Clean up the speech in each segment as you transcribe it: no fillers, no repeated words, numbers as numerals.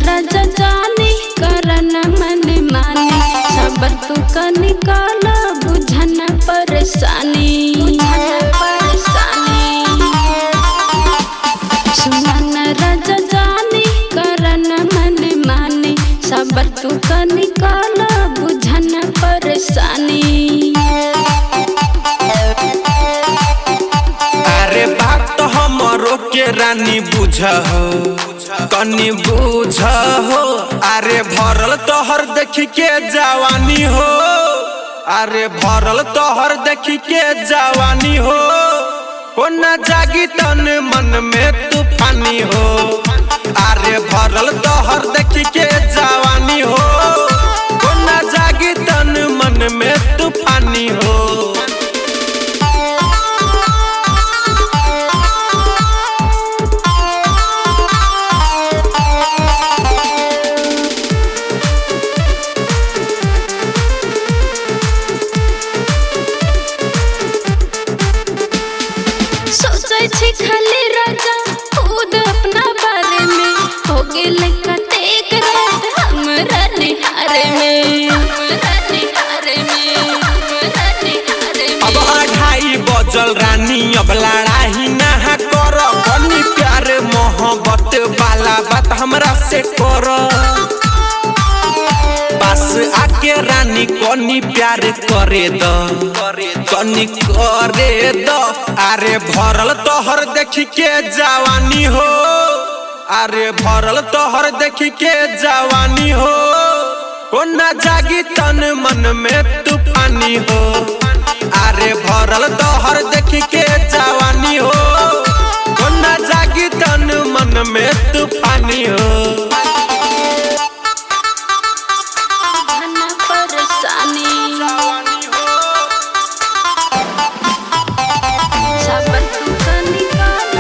राजा जानी करन मन मानी, सबर तू निकाल बुझन परेशानी। सुनन राजा जानी करन मन मानी, सबर तू निकाल बुझन परेशानी। अरे बात तो हमरो के रानी बुझ हो, कनी बुझ हो। अरे भरल तोहर देखी के जवानी हो, अरे भरल तोहर देखी के जवानी हो। कोना जागी तन मन में तूफानी हो, अरे भरल तोहर देखी के जवानी हो। कोना जागी तन मन में तूफानी हो। सोचै छी खाली राजा खुद अपना बारे में, हो गेल कतेक रात हमरा निहारे में, हमरा निहारे में, हमरा निहारे में। अब 2:30 बजल रानी, अब लड़ाई ना कर, कनी प्यार मोहब्बत वाला बात हमरा से कर। पास आके रानी कनी प्यार करे द, कनी करे द। अरे भरल तोहर देखी के जवानी हो, अरे भरल तोहर देखी के जवानी हो। कोना जागी तन मन में तूफानी हो, अरे भरल तोहर देखी के जवानी हो। कोना जागी तन मन में तूफानी हो। सबर तू निकाल।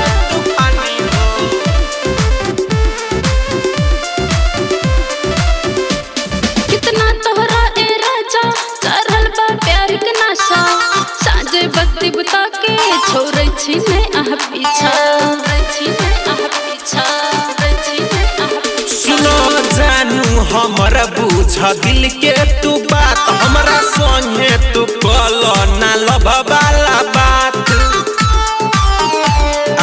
कितना तोहरा ए राजा चढ़ल बा प्यार के नाशा, साँझे बत्ती बुता के छोड़ै छी नै अहाँ पीछा, छी नै अहाँ पीछा, छी नै अहाँ पीछा। सुनो जानू हमर बुझ दिल के तू बात, हमरा संगे तू कल ना लभ वाला बात।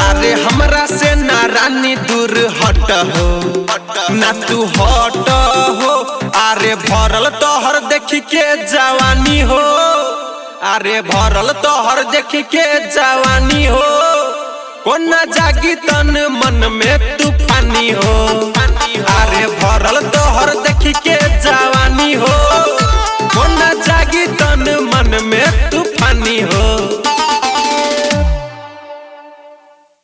अरे हमरा से ना रानी दूर हट हो, ना तू हट हो। अरे भरल तोहर देखी के जवानी हो, अरे भरल तोहर देखी के जवानी हो। कोना जागी तन मन में तूफानी हो, अरे भरल तोहर देखी के जवानी हो।